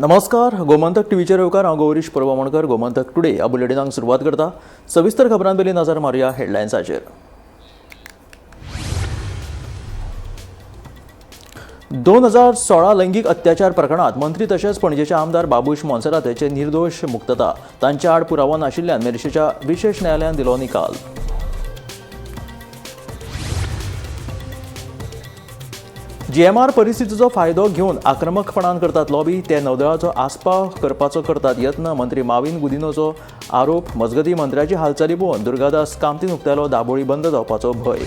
नमस्कार, गोमंतक टीव्हीचेर येवकार. हांव गौरीश परवामणकर. गोमंतक टुडे ह्या बुलेटिनाक सुरवात करता. सविस्तर खबरां पयलीं नजर मारुया हेडलायन्साचेर. 2016 लैंगीक अत्याचार प्रकरणात मंत्री तशेंच पणजेचे आमदार बाबूश मोन्सेरात हांचे निर्दोश मुक्तता. तांच्या आड पुरावो नाशिल्ल्यान मेरशेच्या विशेश न्यायालयान दिलो निकाल. जीएमआर परिस्थितीचो फायदो घेवन आक्रमकपणान करतात लॉबी. ते नौदळाचो आस्पाव करपाचो करतात यत्न, मंत्री माविन गुदिनोचो आरोप. मजगती, मंत्र्याची हालचाली पळोवन दुर्गादास कामतीन उक्तायलो दाबोळी बंद जावपाचो भंय.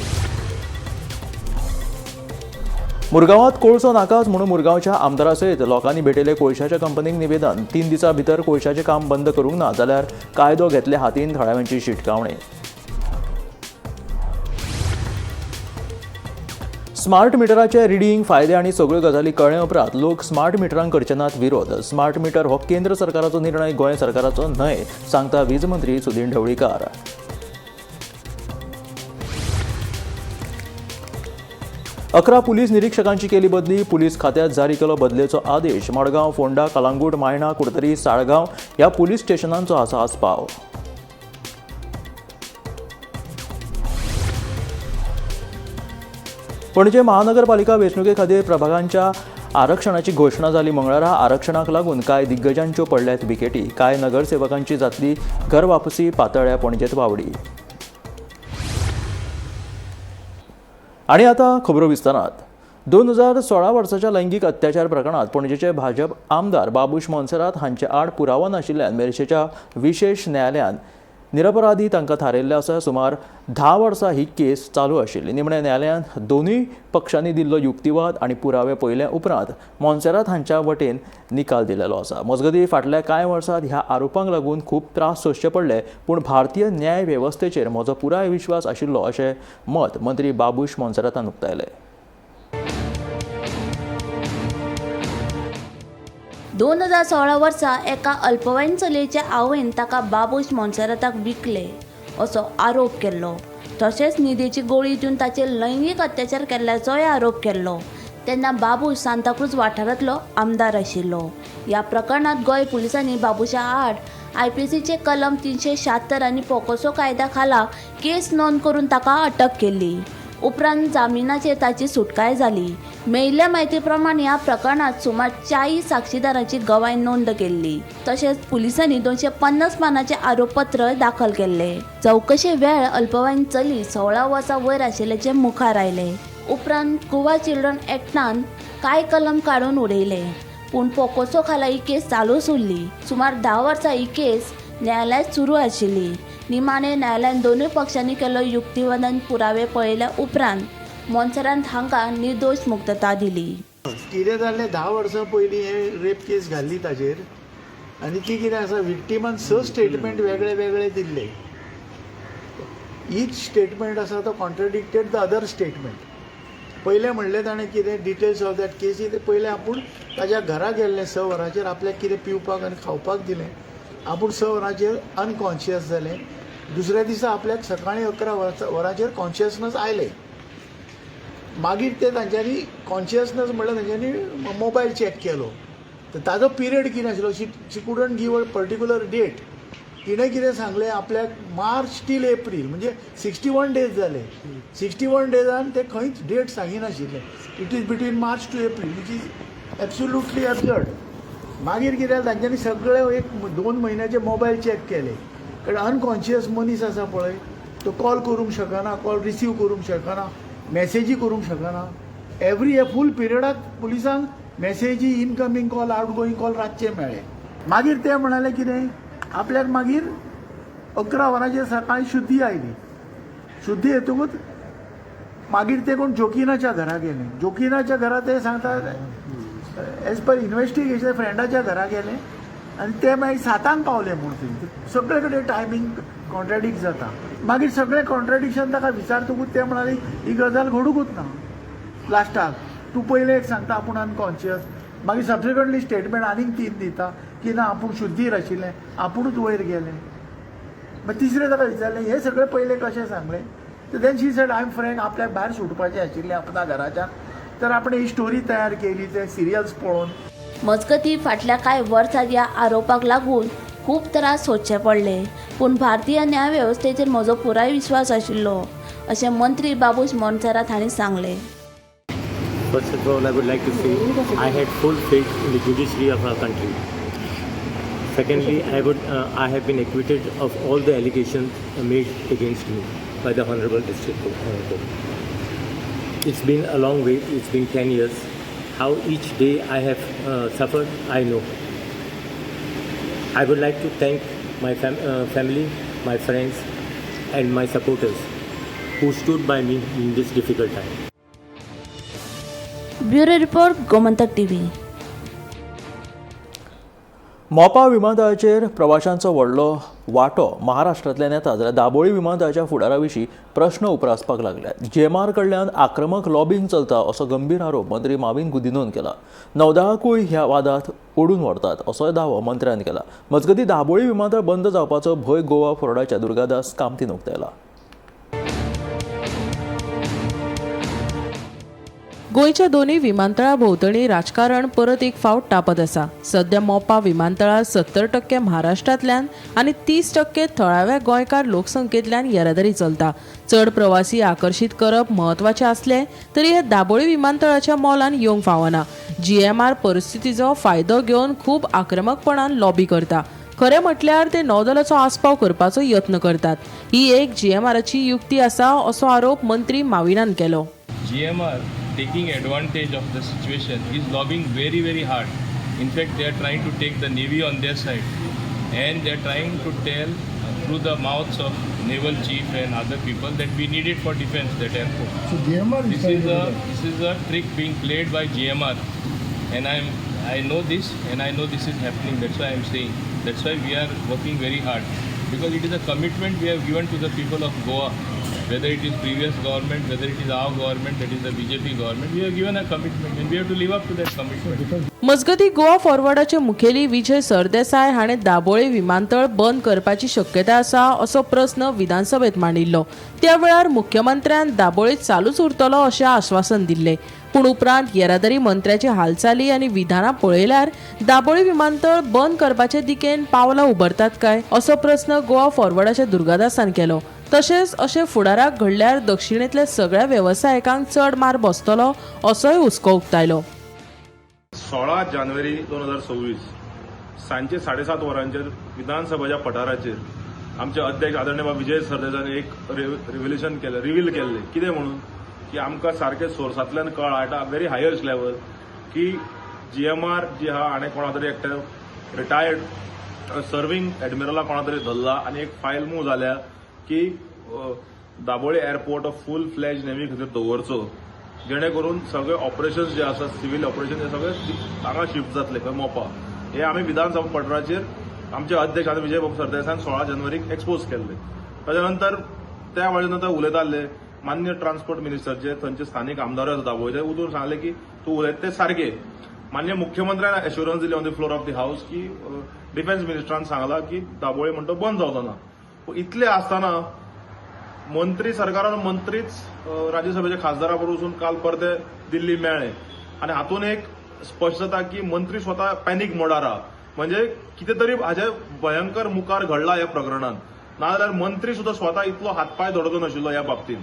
मुरगांवात कोळसो नाकाच म्हणून मुरगांवच्या आमदारा सयत लोकांनी भेटयले कोळशाच्या कंपनीक निवेदन. 3 दिसां भितर कोळशाचें काम बंद करूंक ना जाल्यार कायदो घेतले हातीन, थळाव्यांची शिटकावणी. स्मार्ट मिटराचे रिडींग, फायदे आनी सगळ्यो गजाली कळ्ळे उपरांत लोक स्मार्ट मिटरांक करचे नात विरोध. स्मार्ट मिटर हो केंद्र सरकाराचो निर्णय, गोंय सरकाराचो न्हय, सांगता वीज मंत्री सुदीन ढवळीकार. 11 पुलीस निरीक्षकांची केली बदली. पुलीस खात्यात जारी केलो बदलेचो आदेश. मडगांव, फोंडा, कलांगूट, मायणा, कुडतरी, साळगांव ह्या पुलीस स्टेशनांचो आसा आस्पाव. पणजे महानगरपालिका वेंचणुके खातीर प्रभागांच्या आरक्षणाची घोशणा जाली मंगळारा. आरक्षणाक लागून कांय दिग्गजांच्यो पडल्यात विकेटी. कांय नगरसेवकांची जातली घर वापसी. पातळ्या पणजेत वावडी. आणि आता खबरो विस्तारात. 2016 वर्साच्या लैंगीक अत्याचार प्रकरणात पणजेचे भाजप आमदार बाबूश मोन्सेरात हांचे आड पुरावो नाशिल्ल्यान मेरशेच्या विशेश न्यायालयान निरपराधी तांकां थारायल्लें आसा. सुमार 10 वर्सां ही केस चालू आशिल्ली. निमण्या न्यायालयान दोनूय पक्षांनी दिल्लो युक्तिवाद आनी पुरावे पळयल्या उपरांत मोन्सेरात हांच्या वटेन निकाल दिलेलो आसा. मजगतीं, फाटल्या कांय वर्सांत ह्या आरोपांक लागून खूब त्रास सोंसचे पडले, पूण भारतीय न्याय वेवस्थेचेर म्हजो पुराय विश्वास आशिल्लो, अशें मत मंत्री बाबूश मोन्सेरातान उक्तायलें. 2016 वर्सा एका अल्पवयीन चलयेच्या आवयन ताका बाबूश मोन्सेराताक विकले असो आरोप केल्लो. तशेंच न्हिदेची गोळी दिवन ताचेर लैंगीक अत्याचार केल्ल्याचोय आरोप केल्लो. तेन्ना बाबूश सांताक्रूज वाठारांतलो आमदार आशिल्लो. ह्या प्रकरणांत गोंय पुलिसांनी बाबूशा आड आयपीसीचे कलम 376 आनी पोकोसो कायद्या खाला केस नोंद करून ताका अटक केल्ली. उपरांत जामिनाचेर ताची सुटकाय जाली. मेळिल्ल्या म्हायती प्रमाण ह्या प्रकरणांत सुमार 40 साक्षीदारांची गवाय नोंद केल्ली. तशेंच पुलिसांनी 250 पानांचे आरोपपत्र दाखल केल्ले. चवकशे वेळ अल्पवयीन चली 16 वर्सां वयर आशिल्ल्याचें मुखार आयलें. उपरांत गोवा चिल्ड्रन एक्टान कांय कलम काडून उडयले, पूण पोकोसो खाला ही केस चालूच उरली. सुमार 10 वर्सां ही केस न्यायालयांत सुरू आशिल्ली. निमाणे न्यायालयान दोनूय पक्षांनी केल्लो युक्तिवाद आनी पुरावे पळयल्या उपरांत मोन्सेरात हांकां निर्दोश मुक्तता दिली. कितें जालें, 10 वर्सां पयलीं हे रेप केस घाल्ली ताजेर आनी ती कितें आसा, विक्टिमान स स्टेटमेंट वेगळे वेगळे दिल्ले. इच स्टेटमेंट आसा तो कॉन्ट्रडिक्टेड the other statement. पयलें म्हणलें ताणें कितें, डिटेल्स ऑफ that केसी, ते पयलें आपूण ताज्या घरा गेल्लें 6 वरांचेर, आपल्याक कितें पिवपाक आनी खावपाक दिलें, आपूण 6 वरांचेर अनकॉन्शियस जालें. दुसऱ्या दिसा आपल्याक सकाळीं 11 वरांचेर कॉन्शियसनस आयलें. मागीर ते तांच्यांनी कॉन्शियसनस म्हणल्यार तांच्यांनी मोबायल चॅक केलो, तर ताजो पिरियड कितें आशिल्लो, she couldn't give a particular date. तिणें कितें सांगलें, आपल्याक मार्च टील एप्रील, म्हणजे 61 डेज जाले. 61 डेजान ते खंयच date सांगिनाशिल्ले. It is between March to April, which is absolutely absurd. मागीर कितें जालें, तांच्यांनी सगळे एक 2 म्हयन्याचे मोबायल चॅक केले, कारण अनकॉन्शियस मनीस आसा पळय, तो कॉल करूंक शकना, कॉल रिसीव करूंक शकना, मॅसेजी करूंक शकना. एवरी हे फूल पिरियडाक पुलिसांक मॅसेजी, incoming call, out going call रातचे मेळ्ळे. मागीर ते म्हणाले कितें, आपल्याक मागीर 11 वरांचेर सकाळीं शुद्धी आयली. शुद्धी येतकूच मागीर ते कोण जोकिनाच्या घरा गेले. जोकिनाच्या घरा ते सांगता, एज पर इन्वेस्टिगेशन, फ्रेंडाच्या घरा गेले आनी ते मागीर 7 पावले म्हूण थंय. सगळे कडेन टायमींग कॉन्ट्राडिक्ट जाता. मागीर सगळें कॉन्ट्राडिक्शन ताका विचारतकूच ते म्हणाले, ही गजाल घडुकूच ना. लास्टाक तूं पयलें एक सांगता आपूण अनकॉन्शियस, मागीर सबसिक्वंटली स्टेटमेंट आनीक 3 दिता की ना, आपूण शुद्धीर आशिल्लें, आपुणूच वयर गेलें. मागीर तिसरें ताका विचारलें, हें सगळें पयलें कशें सांगलें? तर then she said, I am frank, आपल्याक भायर सुटपाचें आशिल्लें आपल्या घराच्यान, तर आपणें ही स्टोरी तयार केली ते सिरियल्स पळोवन. मजगतीं फाटल्या कांय वर्सां ह्या आरोपाक लागून खूब त्रास सोंसचे पडले, पूण भारतीय न्याय वेवस्थेचेर म्हजो पुराय विस्वास आशिल्लो अशें मंत्री बाबूश मोन्सेरात हांणी सांगलें. First of all, I would like to say I had full faith in the judiciary of our country. Secondly, I have been acquitted of all the allegations made against me by the Honorable District Court. It's been a long wait. It's been 10 years. How each day I have suffered, I know. I would like to thank my family, my friends, and my supporters who stood by me in this difficult time. Bureau report, Gomantak TV. Mopa विमानतळाचेर प्रवाशांचो व्हडलो वांटो महाराष्ट्रांतल्यान येता जाल्यार दाबोळी विमानतळाच्या फुडारा विशीं प्रश्न उप्रासपाक लागल्यात. GMR कडल्यान आक्रमक लॉबींग चलता असो गंभीर आरोप मंत्री माविन गुदिन्होन केला. नौदळाकूय ह्या वादांत ओडून व्हरतात असोय दावो मंत्र्यान केला. मजगतीं, दाबोळी विमानतळ बंद जावपाचो भंय गोवा फॉरवर्डाच्या दुर्गादास कामतीन उक्तायला. गोंयच्या दोनूय विमानतळा भोंवतणी राजकारण परत एक फावट तापत आसा. सध्या मोपा विमानतळार 70% महाराष्ट्रांतल्यान आनी 30% थळाव्या गोंयकार लोकसंख्येंतल्यान येरादारी चलता. चड प्रवासी आकर्शीत करप म्हत्वाचें आसलें तरी हे दाबोळी विमानतळाच्या मोलान येवंक फावना. जीएमआर परिस्थितीचो फायदो घेवन खूब आक्रमकपणान लॉबी करता. खरें म्हटल्यार ते नौदलाचो आस्पाव करपाचो यत्न करतात. ही एक जीएमआराची युक्ती आसा असो आरोप मंत्री माविनान केलो. GMR, taking advantage of the situation, is lobbying very, very hard. In fact, they are trying to take the Navy on their side, and they are trying to tell through the mouths of naval chief and other people that we need it for defense, that airport. So GMR is This trying is to a do that. This is a trick being played by GMR, and I know this, and I know this is happening. That's why I'm saying. That's why we are working very hard, because it is a commitment we have given to the people of Goa. Whether it is previous government, whether it is our government, that is the BJP government, we have given a commitment and we have to live up to that commitment. मजगतीं, गोवा फॉरवर्डाचे मुखेली विजय सरदेसाय हाणें दाबोळे विमानतळ बंद करपाची शक्यताय आसा असो प्रस्न विधानसभेत मांडिल्लो. त्या वेळार मुख्यमंत्र्यान दाबोळे चालूच उरतलो अशें आश्वासन दिल्लें. पूण उपरांत येरादारी मंत्र्याची हालचाली आनी विधानां पळयल्यार दाबोळी विमानतळ बंद करपाचे दिकेन पावलां उबरतात काय असो प्रस्न गोवा फॉरवर्डाच्या दुर्गादासान केलो. तशेंच अशें फुडाराक घडल्यार दक्षिणेंतल्या सगळ्या वेवसायिकांक चड मार बसतलो असोय हुस्को उक्तायलो. 16 जानेवारी 2026 सांजचे 7:30 वरांचेर विधानसभेच्या पठाराचेर आमचे अध्यक्ष आदरणीय बाब विजय सरदेसायान एक रिव्हिलेशन केलें, रिवील केल्लें. कितें म्हणून की आमकां सारकें सोर्सांतल्यान कळ्ळां at a very highest level की जीएमआर जी आहा हाणें कोणा तरी एकट्या रिटायर्ड सर्विंग एडमिरला कोणा तरी धरला आनी एक फायल मूव जाल्या की दाबोळी एअरपोर्ट फूल फ्लॅज नेव्ही खातीर दवरचो, जेणे करून सगळे ऑपरेशन्स जे आसा, सिव्हील ऑपरेशन, हे सगळे हांगा शिफ्ट जातले खंय, मोपा. हे आमी विधानसभा पठाराचेर आमचे अध्यक्ष आनी विजय बाबू सरदेसायान 16 जानेवारीक एक्सपोज केल्ले. ताच्या नंतर त्या वेळे नंतर उलयताले मान्य ट्रान्सपोर्ट मिनिस्टर, जे थंयचे स्थानीक आमदार आसा दाबोळीचे, उठून सांगले की तूं उलयता तें सारकें. मान्य मुख्यमंत्र्यान एश्युरन्स दिली on the floor of the house की डिफेन्स मिनिस्टरान सांगला की दाबोळी म्हणटा बंद जावचो ना. पूण इतलें आसतना मंत्री सरकारान मंत्रीच राज्यसभेच्या खासदारा बरोबर वचून काल परते दिल्ली मेळ्ळे आनी हातून एक स्पश्ट जाता की मंत्री स्वता पॅनीक मोडार आहा. म्हणजे कितें तरी हाजे भयंकर मुखार घडला ह्या प्रकरणान, नाजाल्यार मंत्री सुद्दां स्वता इतलो हातपाय दोडचो नाशिल्लो ह्या बाबतींत.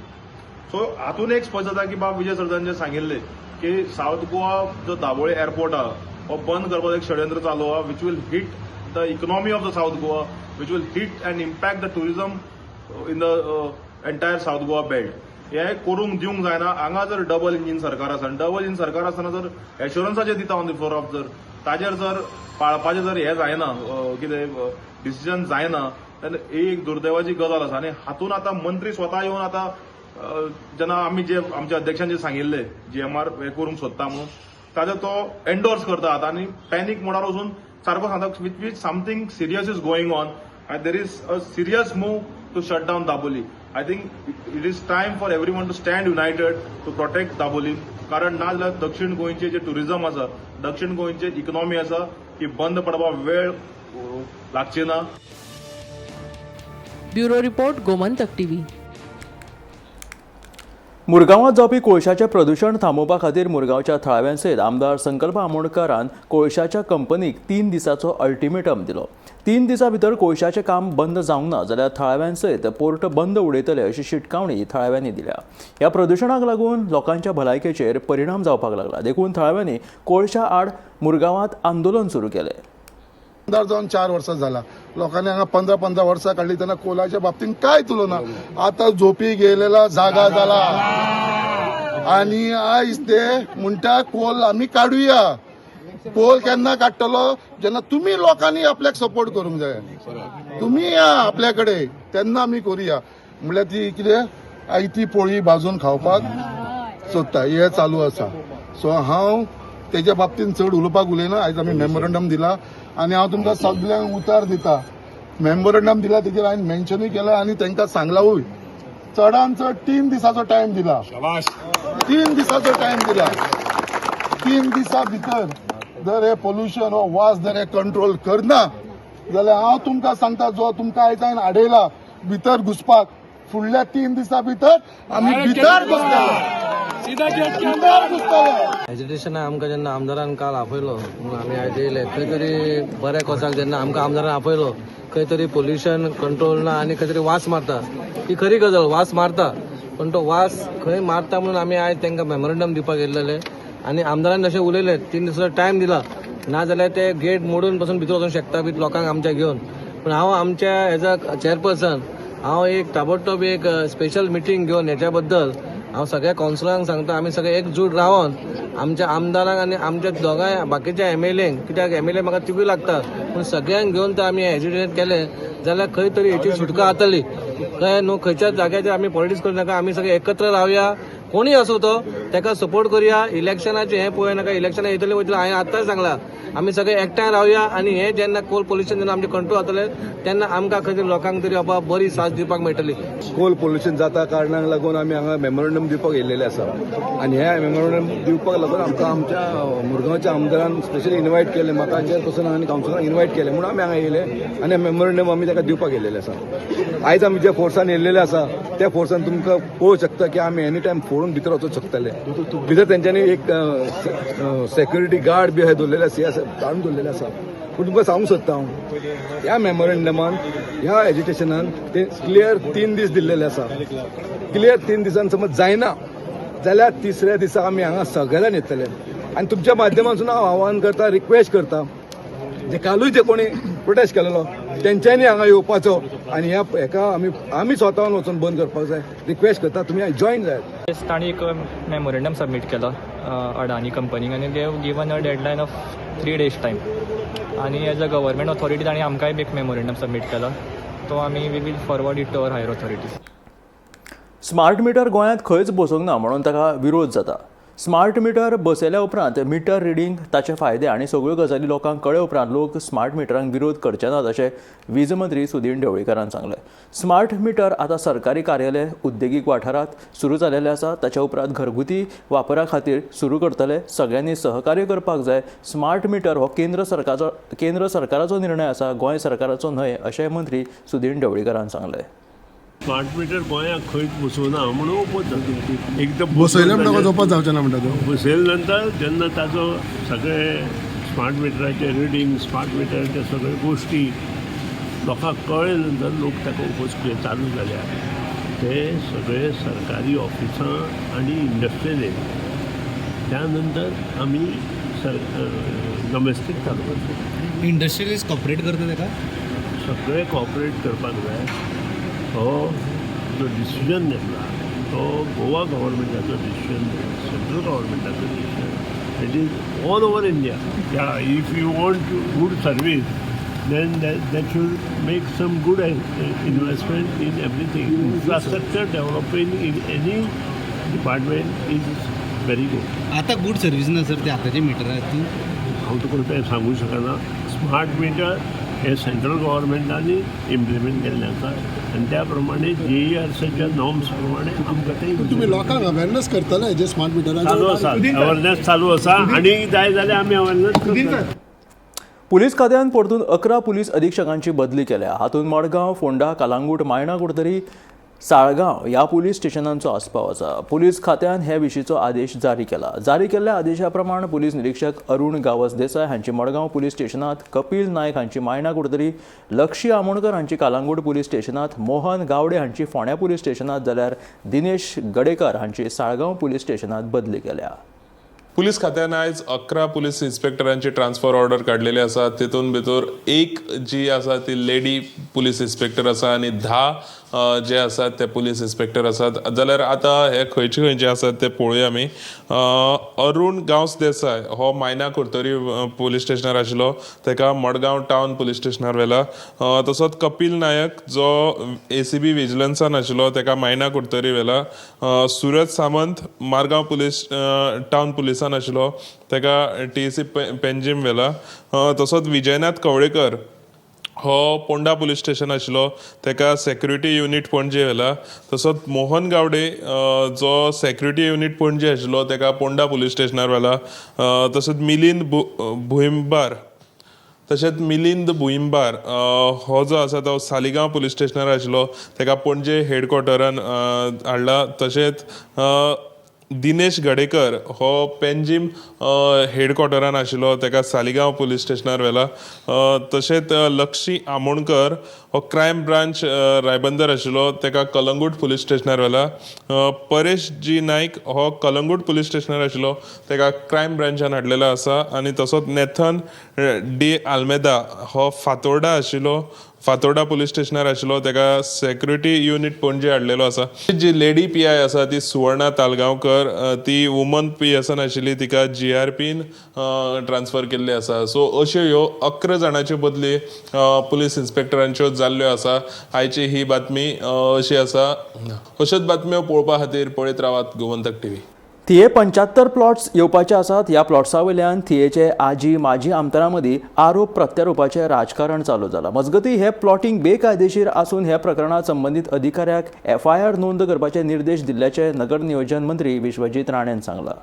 सो हातून एक स्पश्ट जाता की बाब विजय सरदेसायान जे सांगिल्लें की सावथ गोवा जो दाबोळी एअरपोर्ट आहा हो बंद करपाचो एक षडयंत्र चालू आहा, which will hit the economy of the South Goa, which will hit and impact the tourism in the entire South Goa belt. हे करूंक दिवंक जायना. हांगा जर डबल इंजीन सरकार आसा आनी डबल इंजीन सरकार आसतना जर एश्युरन्साचेर दिता ऑन the floor of, जर ताजेर जर पाळपाचें जर हें जायना, कितें डिसिजन जायना, तेन्ना ही एक दुर्दैवाची गजाल आसा. आनी हातून आतां मंत्री स्वता येवन आतां जेन्ना आमी जे आमच्या अध्यक्षान जे सांगिल्लें जीएमआर हें करूंक सोदता म्हणून, ताजो तो एन्डोर्स करता आतां आनी पॅनीक मोडार वचून सारको सांगता, which something serious is going on and there is a serious move to shut down Dabolim. I think it is time for everyone to stand united to protect Dabolim, कारण ना जाल्यार दक्षिण गोंयचे जे टुरिझम आसा, दक्षिण गोंयचे इकॉनॉमी आसा, ती बंद पडपाक वेळ लागची ना. Bureau report, Gomantak TV. मुरगांवांत जावपी कोळशाचें प्रदुशण थांबोवपा खातीर मुरगांवच्या थळाव्यां सयत आमदार संकल्प आमोणकारान कोळशाच्या कंपनीक 3 दिसाचो अल्टिमेटम दिलो. 3 दिसां भितर कोळशाचें काम बंद जावंक ना जाल्यार थळाव्यां सयत पोर्ट बंद उडयतले अशी शिटकावणी थळाव्यांनी दिल्या. ह्या प्रदुशणाक लागून लोकांच्या भलायकेचेर परिणाम जावपाक लागला, देखून थळाव्यांनी कोळशा आड मुरगांवांत आंदोलन सुरू केलें. आमदार जावन 4 वर्सां जाला, लोकांनी हांगा 15-15 वर्सां काडली तेन्ना कोलाच्या बाबतीन कांयच उलोवना. आतां झोपी गेलेला जागा जाला आनी आयज ते म्हणटा कोल आमी काडुया. कोल केन्ना काडटलो? जेन्ना तुमी लोकांनी आपल्याक सपोर्ट करूंक जाय, तुमी या आपल्या कडेन तेन्ना आमी करुया. म्हणल्यार ती कितें आयती पोळी भाजून खावपाक सोदता, हें चालू आसा. सो हांव तेच्या बाबतीन चड उलोवपाक उलयना. आयज आमी मेमोरंडम दिला आनी हांव तुमकां सगल्यांक उतार दिता. मेमोरंडम दिला तेजेर हांवें मेन्शनूय केला आनी तांकां सांगलावूय, चडान चड 3 दिसाचो टायम दिला. 3 दिसाचो टायम दिला. 3 दिसा भितर जर हे पोल्युशन हो वास जर हे कंट्रोल करना जाल्यार हांव तुमकां सांगता, जो तुमकां आयज हांवें हाडयला भितर घुसपाक, फुडल्या 3 दिसा भितर आमी भितर घुसतले. एजिटेशनाक आमकां जेन्ना आमदारान काल आपयलो म्हणून आमी आयज येयले. खंय तरी बऱ्या कोसाक जेन्ना आमकां आमदारान आपयलो, खंय तरी पोल्युशन कंट्रोल ना आनी खंय तरी वास मारता. ही खरी गजाल, वास मारता, पण तो वास खंय मारता म्हणून आमी आयज तांकां मेमोरंडम दिवपाक येयलेले. आनी आमदारान जशें उलयले 3 दिसाचो टायम दिला, ना जाल्यार ते गेट मोडून पसून भितर वचूंक शकता बी लोकांक आमच्या घेवन. पूण हांव आमच्या एज अ चेअरपर्सन हांव एक ताबडतोब एक स्पेशल मिटींग घेवन हेच्या बद्दल हांव सगळ्या कावन्सिलरांक सांगता, आमी सगळे एकजूट रावन आमच्या आमदारांक आनी आमच्या दोगांय बाकीच्या एमएलएंक, कित्याक एमएलए म्हाका तिगूय लागता, पूण सगळ्यांक घेवन तर आमी एजिटेट केलें जाल्यार खंय तरी हेची सुटका जातली. कळ्ळें न्हू? खंयच्याच जाग्याचेर आमी पॉलिटिक्स करूं नाका, आमी सगळे एकत्र रावया. कोणूय आसूं तो ताका सपोर्ट करुया. इलेक्शनाचें हें पळोवया नाका, इलेक्शनां येतलीं वयतलीं हांवें आत्तांच सांगलां, आमी सगळे एकठांय रावया आनी हें जेन्ना कोल पोल्युशन जेन्ना आमचें कंट्रोल जातलें तेन्ना आमकां खंय तरी लोकांक तरी बाबा बरी साथ दिवपाक मेळटली. कोल पोल्युशन जाता कारणाक लागून आमी हांगा मेमोरंडम दिवपाक येयलेले आसा आनी हे मेमोरंडम दिवपाक लागून आमकां आमच्या मुरगांवच्या आमदारान स्पेशली इन्वायट केलें, म्हाका चेअरपर्सन आनी कावन्सिलरान इन्वायट केलें म्हणून आमी हांगा येयले आनी मेमोरंडम आमी ताका दिवपाक येयलेले आसा. आयज आमी ज्या फोर्सान येयलेले आसा त्या फोर्सान तुमकां पळोवंक शकता की आमी एनी टायम फोडून भितर वचूंक शकतले. भितर तेंच्यांनी एक सेक्युरिटी गार्ड बी दवरलेले आसा, काडून दवरलेले आसा. पूण तुमकां सांगूंक सोदता हांव, ह्या मेमोरंडमान ह्या एजिटेशनान ते क्लियर 3 दीस दिल्लेले आसा. क्लियर 3 दिसान समज जायना जाल्यार तिसऱ्या दिसा आमी हांगा सगळ्यान येतले आनी तुमच्या माध्यमांतसून हांव आव्हान करता, रिक्वेस्ट करता, जे कालूय जे कोणी प्रोटेस्ट केलेलो तेंच्यांनी हांगा येवपाचो आनी ह्या हेका आमी स्वताहून वचून बंद करपाक जाय. रिक्वेस्ट करता, तुमी जॉयन जायात. तांणी एक मेमोरेंडम सबमीट केला अडानी कंपनीक आनी they have given a deadline of 3 days time. आनी एज अ गव्हर्मेंट ऑथॉरिटी तांणी आमकांय बी एक मेमोरेंडम सबमीट केला, तो आमी we will forward it to our higher authorities. Smart meter गोंयांत खंयच बसोवंक ना म्हणून ताका विरोध जाता. स्मार्ट मिटर बसयल्या उपरांत मिटर रिडींग, ताचे फायदे आनी सगळ्यो गजाली लोकांक कळ्ळे उपरांत लोक स्मार्ट मिटरांक विरोध करचे नात अशें वीज मंत्री सुदीन ढवळीकारान सांगलें. स्मार्ट मिटर आतां सरकारी कार्यालय, उद्देगीक वाठारांत सुरू जालेलें आसा. ताच्या उपरांत घरगुती वापरा खातीर सुरू करतले. सगळ्यांनी सहकार्य करपाक जाय. स्मार्ट मिटर हो केंद्र सरकाराचो निर्णय आसा, गोंय सरकाराचो न्हय अशें मंत्री सुदीन ढवळीकारान सांगलें. स्मार्ट मिटर गोंयांत खंयच बसोवना म्हणून ओपोज जाता. एकदम बसयले म्हणटकच ओपोज जावचें ना म्हणटा तूं. बसयले नंतर जेन्ना ताचो सगळे स्मार्ट मिटराचे रिडींग, स्मार्ट मिटराचे सगळे गोश्टी लोकांक कळ्ळे नंतर लोक ताका ओपोज चालू जाल्या. ते सगळे सरकारी ऑफिसां आनी इंडस्ट्रियल एरिया, त्या नंतर आमी सर डोमेस्टीक चालू करता. इंडस्ट्रियलिस्ट कॉपरेट करता ताका? सगळे कॉपरेट करपाक जाय. हो जो डिसिजन घेतला तो गोवा गव्हर्मेंटाचो डिसिजन, सेंट्रल गव्हर्मेंटाचो decision, it is all over India. If you want good service then that should make some good investment in everything. Infrastructure developing in any department is very good. आतां good service ना sir ते आतांचे metre आहात ती? हांव तुका तें सांगूंक शकना. स्मार्ट मिटर हे सेंट्रल गव्हर्मेंटांनी इम्प्लिमेंट केल्लें आसा आनी त्या प्रमाणे जीईआरसीच्या नॉर्म्स प्रमाणे आमकां ते तुमी लोकांक अवेरनेस करतले जे स्मार्ट मिटराचेर? चालू आसा, अवेरनेस चालू आसा आनी जाय जाल्यार आमी अवेरनेस करतले. पुलीस खात्यान परतून 11 पुलीस अधिक्षकांची बदली केल्या. हातूंत मडगांव, फोंडा, कलांगूट, मायणा कुडतरी, साळगांव ह्या पुलीस स्टेशनांचो आस्पाव आसा. पुलीस खात्यान हे विशींचो आदेश जारी केला. जारी केल्ल्या आदेशा प्रमाण पुलीस निरीक्षक अरुण गावस देसाय हांची मडगांव पुलीस स्टेशनांत, कपिल नायक हांची मायणा कुडतरी, लक्षी आमोणकर हांची कालांगूट पुलीस स्टेशनांत, मोहन गावडे हांची फोंड्या पुलीस स्टेशनांत जाल्यार दिनेश गडेकर हांची साळगांव पुलीस स्टेशनांत बदली केल्या. पुलीस खात्यान आयज 11 पुलीस इन्स्पेक्टरांची ट्रान्सफर ऑर्डर काडलेली आसा. तितून भितर एक जी आसा ती लेडी पुलीस इन्स्पेक्टर आसा आनी 10 जे आसात ते पुलीस इन्स्पेक्टर आसात. जाल्यार आतां हे खंयचे खंयचे आसात ते पळोवया आमी. अरुण गांवस देसाय हो मायना कुडतरी पुलीस स्टेशनार आशिल्लो, ताका मडगांव टावन पुलीस स्टेशनार व्हेला. तसोच कपिल नायक जो ACB विजिलन्सान आशिल्लो ताका मायना कुडतरी व्हेला. सुरज सामंत मारगांव पुलीस टावन पुलिसान आशिल्लो ताका TAC Panjim व्हेला. तसोच विजयनाथ कवळेकर हो पोंडा पुलीस स्टेशन आशिल्लो ताका सेक्युरिटी युनीट पणजे व्हेला. तसोच मोहन गावडे जो सेक्युरिटी युनीट पणजे आशिल्लो ताका पोंडा पुलीस स्टेशनार व्हेला. तसोच मिलिंद भुईंबार हो जो आसा तो सालिगांव पुलीस स्टेशनार आशिल्लो ताका पणजे हेडक्वॉर्टरान हाडला. तशेंच दिनेश गडेकर हो पेंजीम हेडक्वॉर्टरान आशिल्लो ताका सालिगांव पुलीस स्टेशनार व्हेला. तशेंच लक्षी आमोणकर हो क्रायम ब्रांच रायबंदर आशिल्लो ताका कलंगूट पुलीस स्टेशनार व्हेला. परेश जी नायक हो कलंगूट पुलीस स्टेशनार आशिल्लो ताका क्रायम ब्रांचान हाडलेलो आसा. आनी तसोच नेथन डी आल्मेदा हो फातोर्डा आशिल्लो, फातोर्डा पुलीस स्टेशनार आशिल्लो ताका सेक्युरिटी युनीट पणजे हाडलेलो आसा. जी लेडी PI आसा ती सुवर्णा तालगांवकर, ती वुमन PSN आशिल्ली, तिका GRPन ट्रान्सफर केल्ली आसा. सो अश्यो ह्यो 11 जाणाच्यो बदली पुलीस इन्स्पेक्टरांच्यो जाल्ल्यो आसा. आयची ही बातमी अशी आसा. अश्योच बातम्यो पळोवपा खातीर पळयत रावात गोमंतक TV. थिये 75 प्लॉट्स येवपाचे आसात. ह्या प्लॉट्सा वयल्यान थियेचे आजी माजी आमदारां मदीं आरोप प्रत्यारोपाचें राजकारण चालू जालां. मजगतीं हे प्लॉटींग बेकायदेशीर आसून ह्या प्रकरणांत संबंदीत अधिकाऱ्याक FIR नोंद करपाचे निर्देश दिल्ल्याचे नगर नियोजन मंत्री विश्वजीत राणेन सांगलां.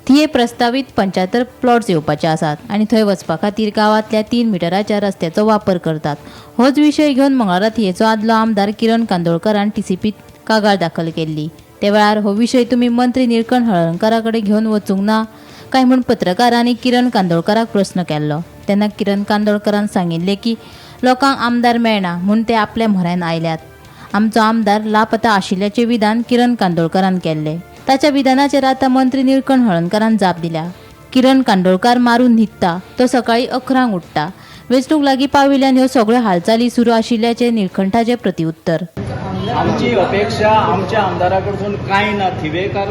थिये प्रस्तावीत 75 प्लॉट्स येवपाचे आसात आनी थंय वचपा खातीर गांवांतल्या 3 मिटराच्या रस्त्याचो वापर करतात. होच विशय घेवन मंगळारा थियेचो आदलो आमदार किरण कांदोळकरान TCPत कागाळ दाखल केल्ली. ते वेळार हो विशय तुमी मंत्री निळकंठ हळर्णकारा कडेन घेवन वचूंक ना काय म्हूण पत्रकारांनी किरण कांदोळकराक प्रस्न केल्लो. तेन्ना किरण कांदोळकरान सांगिल्लें की लोकांक आमदार मेळना म्हूण ते आपल्या म्हऱ्यान आयल्यात. आमचो आमदार लापता आशिल्ल्याचें विधान किरण कांदोळकरान केल्लें. ताच्या विधानाचेर आतां मंत्री निळकंठ हळर्णकारान जाप दिल्या. किरण कांदोळकार मारून न्हिदता, तो सकाळीं 11 उठ्ठा. वेंचणूक लागीं पाविल्ल्यान ह्यो सगळ्यो हालचाली सुरू आशिल्ल्याचें निळकंठाचें प्रतिउत्तर. आमची अपेक्षा आमच्या आमदारा कडसून कांय ना. थिवेकार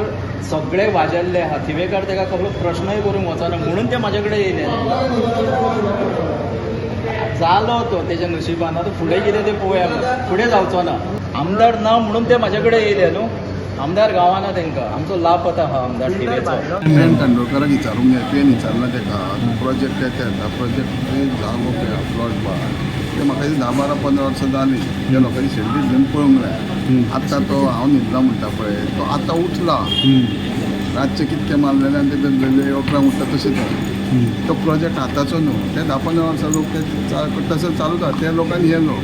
सगळे वाजेल्ले आहा, थिवेकार ताका कसलो प्रश्नय करूंक वचना म्हणून ते म्हाजे कडेन येयले. जालो तो तेच्या नशिबान, आतां फुडें कितें तें पळोवया, फुडें जावचो ना. आमदार ना म्हणून ते म्हाजे कडेन येयले न्हू. आमदार गांवाना तांकां आमचो लापता आहा आमदार थिवेचो. किरण कांदोळकराक विचारूंक जाय, तुवें विचारलां ताका प्रोजेक्ट येता येता प्रोजेक्ट जागो पळय प्लॉट बा ते म्हाका 10, 12, 15 वर्सां जालीं त्या लोकांनी शेल्डी घेवन पळोवंक जाय. आतां तो हांव न्हिदला म्हणटा पळय तो आतां उठला, रातचें कितकें मारलेलें आनी ते 11 उठता तशें तो प्रोजेक्ट आतांचो न्हू, ते 10, 15 वर्सां लोक ते तशें चालूच आहा. त्या लोकांनी हे न्हू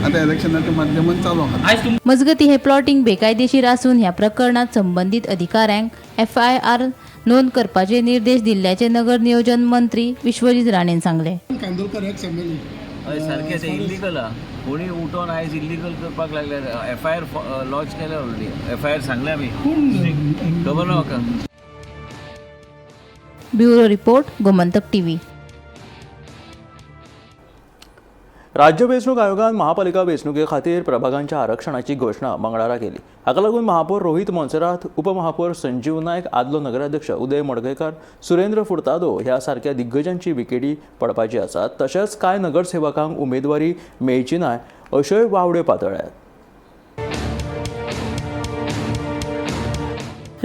आतां इलेक्शनाच्या माध्यमान चालू आहा. मजगतीं हे प्लॉटींग बेकायदेशीर आसून ह्या प्रकरणांत संबंदीत अधिकाऱ्यांक FIR नोंद करपाचे निर्देश दिल्ल्याचे नगर नियोजन मंत्री विश्वजीत राणेन सांगलें. कांदोळकर एक्स MLA हय सारकें तें इल्लिगल आहा. कोणी उठोन आयज इल्लिगल करपाक लागले. FIR launch केल्या ऑलरेडी, FIR सांगले आमी, खबर ना म्हाका. Bureau report, Gomantak TV. राज्य वेंचणूक आयोगान महापालिका वेंचणुके खातीर प्रभागांच्या आरक्षणाची घोशणा मंगळारा केली. हाका लागून महापौर रोहित मोन्सेरात, उपमहापौर संजीव नायक, आदलो नगराध्यक्ष उदय मडकयकार, सुरेंद्र फुर्तादो ह्या सारक्या दिग्गजांची विकेटी पडपाची आसात. तशेंच कांय नगरसेवकांक उमेदवारी मेळची ना अश्योय वावड्यो पातळ्ळ्यात.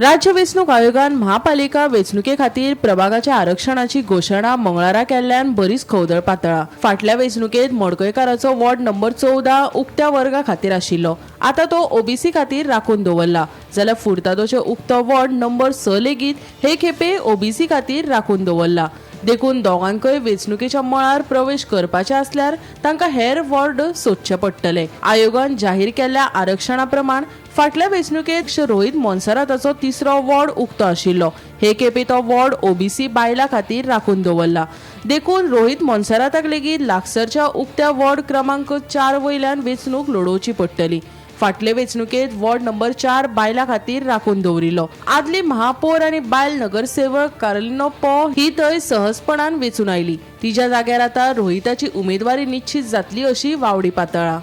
राज्य वेंचणूक आयोगान महापालिका वेंचणुके खातीर प्रभागाच्या आरक्षणाची घोशणा मंगळारा केल्ल्यान बरीच खवदळ पातळा. फाटल्या वेंचणुकेत मडकयकाराचो वॉर्ड नंबर 14 उक्त्या वर्गा खातीर आशिल्लो, आतां तो OBC खातीर राखून दवरला. जाल्यार फुर्तादोचे उक्तो वॉर्ड नंबर 6 लेगीत हे खेपे ओबीसी खातीर राखून दवरला. देखून दोगांकय वेंचणुकेच्या मळार प्रवेश करपाचे आसल्यार तांकां हेर वॉर्ड सोदचे पडटले. आयोगान जाहीर केल्ल्या आरक्षणा प्रमाण फाटल्या वेंचणुकेत रोहित मोन्सेराताचो तिसरो वॉर्ड उक्तो आशिल्लो. हे खेपे तो वॉर्ड ओबीसी बायलां खातीर राखून दवरला. देखून रोहित मोन्सेराताक लेगीत लागसरच्या उक्त्या वॉर्ड क्रमांक 4 वयल्यान वेंचणूक लडोवची पडटली. फाटले वेंचणुकेत वॉर्ड नंबर 4 बायलां खातीर राखून दवरिल्लो. आदली महापौर आनी बायल नगरसेवक कार्लिनो पो ही थंय सहजपणान वेंचून आयली. तिच्या जाग्यार आतां रोहिताची उमेदवारी निश्चित जातली अशी वावडी पातळा.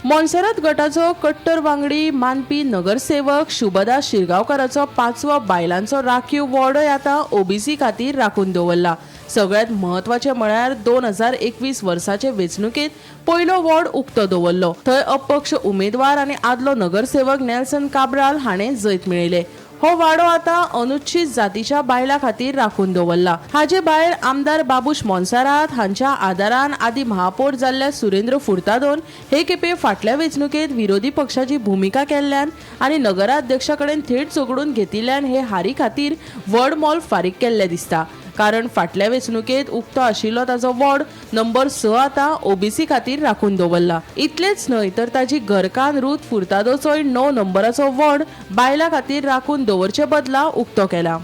मोन्सेरात गटाचो कट्टर वांगडी मानपी नगरसेवक शुभदा शिरगांवकाराचो 5वो बायलांचो राखीव वॉर्डय आतां ओबीसी खातीर राखून दवरला. सगळ्यात म्हत्वाचें म्हळ्यार 2021 वर्साचे वेंचणुकेंत पयलो वॉर्ड उक्तो दवरलो. थंय अपक्ष उमेदवार आनी आदलो नगरसेवक नेल्सन काब्राल हाणें जैत मेळयलें. हो वाडो आतां अनुच्छित जातीच्या बायलां खातीर राखून दवरला. हाजे भायर आमदार बाबूश मोन्सेरात हांच्या आदारान आदी महापौर जाल्ल्या सुरेंद्र फुर्तादोन हे खेपे फाटल्या वेंचणुकेंत विरोधी पक्षाची भुमिका केल्ल्यान आनी नगराध्यक्षा कडेन थेट झगडून घेतिल्ल्यान हे हारी खातीर व्हड मोल फारीक केल्लें दिसता. कारण फाटल्या वेंचणुकेंत उक्तो आशिल्लो ताचो वॉर्ड नंबर 6 आतां ओबीसी खातीर राखून दवरला. इतलेंच न्हय तर ताची घरकान्न रूथ फुर्तादोचोय 9 नंबराचो वॉर्ड बायलां खातीर राखून दवरचे बदला उक्तो केला.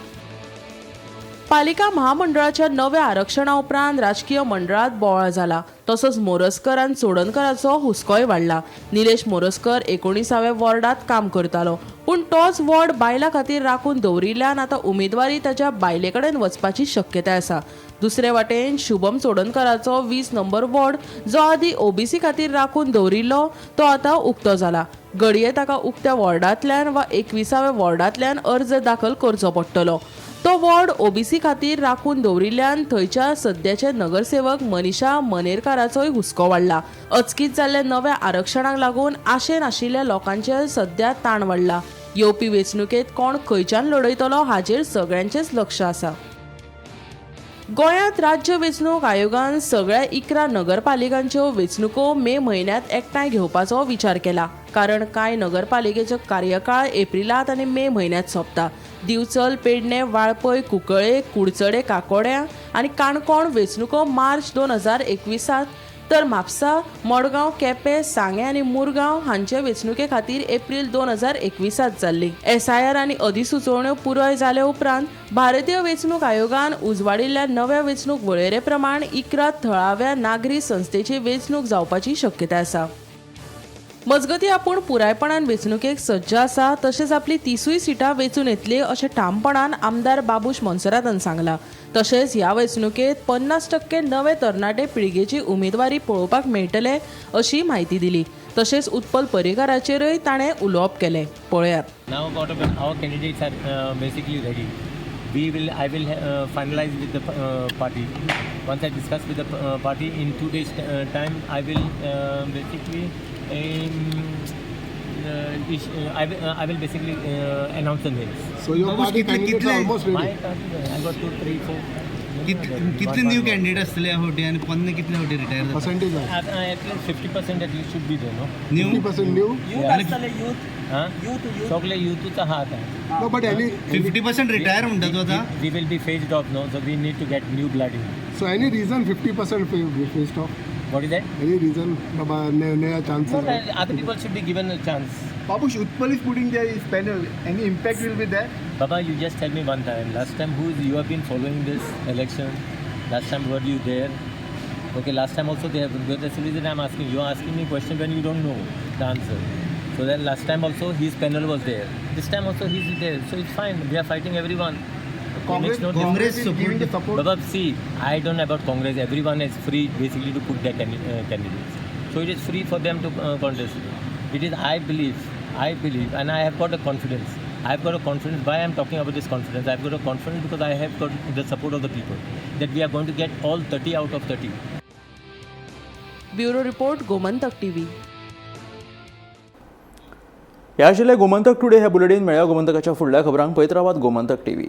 पालिका महामंडळाच्या नव्या आरक्षणा उपरांत राजकीय मंडळात बोवाळ जाला. तसोच मोरजकर आनी चोडणकराचो हुस्कोय वाडला. निलेश मोरजकर 19व्या वॉर्डात काम करतालो, पूण तोच वॉर्ड बायलां खातीर राखून दवरिल्ल्यान आतां उमेदवारी ताच्या बायले कडेन वचपाची शक्यताय आसा. दुसरे वाटेन शुभम चोडणकराचो 20 नंबर वॉर्ड जो आदी ओबीसी खातीर राखून दवरिल्लो तो आतां उक्तो जाला. घडये ताका उक्त्या वॉर्डांतल्यान वा 21व्या वॉर्डांतल्यान अर्ज दाखल करचो पडटलो. तो वॉर्ड ओबीसी खातीर राखून दवरिल्ल्यान थंयच्या सद्याचे नगरसेवक मनीषा मनेरकाराचोय हुस्को वाडला. अचकीत जाल्ल्या नव्या आरक्षणाक लागून आशेन आशिल्ल्या लोकांचेर सद्या ताण वाडला. येवपी वेंचणुकेंत कोण खंयच्यान लढयतलो हाचेर सगळ्यांचेच लक्ष आसा. गोंयांत राज्य वेंचणूक आयोगान सगळ्या 11 नगरपालिकांच्यो वेंचणुको मे म्हयन्यांत एकठांय घेवपाचो विचार केला. कारण कांय नगरपालिकेचो कार्यकाळ एप्रिलांत आनी मे म्हयन्यांत सोंपता. दिवचल, पेडणे, वाळपय, कुंकळे, कुडचडे, काकोड्या आनी काणकोण वेंचणुको मार्च 2021 तर म्हापसा, मडगांव, केपें, सांगें आनी मुरगांव हांचे वेंचणुके खातीर एप्रील 2021 जाल्ली. SIR आनी अधिसुचोवण्यो पुराय जाले उपरांत भारतीय वेंचणूक आयोगान उजवाडिल्ल्या नव्या वेंचणूक वळेरे प्रमाण 11 थळाव्या नागरी संस्थेची वेंचणूक जावपाची शक्यताय आसा. मजगतीं आपूण पुरायपणान वेंचणुकेक सज्ज आसा, तशेंच आपली 30 सिटां वेंचून येतली अशें ठामपणान आमदार बाबूश मोन्सेरातान सांगलां. तशेंच ह्या वेंचणुकेंत 50% नवे तरणाटे पिळगेची उमेदवारी पळोवपाक मेळटले अशी म्हायती दिली. तशेंच उत्पल पर्रीकाराचेरय ताणें उलोवप केलें. पळयात. Now our candidates are basically ready. I will finalize with the party. Once I discuss with the party in 2 days time, I will basically I will basically announce the names. So your party candidates are almost ready. My party, I got 2, 3, 4. कितले new candidate असले फावटी आनी पोन्ने कितले फावटी retire percentage? At least 50% at least should be there, no? New 50% new. Youth youth सगळे युथूच आहा आतां. No, but any 50% retire म्हणटा तूं आतां? We will be phased off, no? So we need to get new blood in. So any reason 50% phased off? What is that? Any reason? Baba, naya chances. No, other people should be given a chance. Babush, Utpal is putting there his panel. Any impact will be there? Baba, you just tell me one time. Last time, who is you have been following this election? Last time, were you there? Okay, last time also they have. That's the reason I'm asking. You are asking me a question when you don't know the answer. So then last time also his panel was there. This time also he's there. So it's fine. We are fighting everyone. Congress, no Congress is giving the support. Baba, see, I don't know about Congress. Everyone is free basically to put their candidates. So it is free for them to contest. It is, I believe, and I have got a confidence. I have got a confidence. Why I am talking about this confidence? I have got a confidence because I have got the support of the people that we are going to get all 30 out of 30. Bureau Report, Gomantak TV. ह्या आशिल्लें Gomantak today ह्या bulletin मेळ्या गोमंतकाच्या फुडल्या खबरांक पळयत रावात Gomantak TV.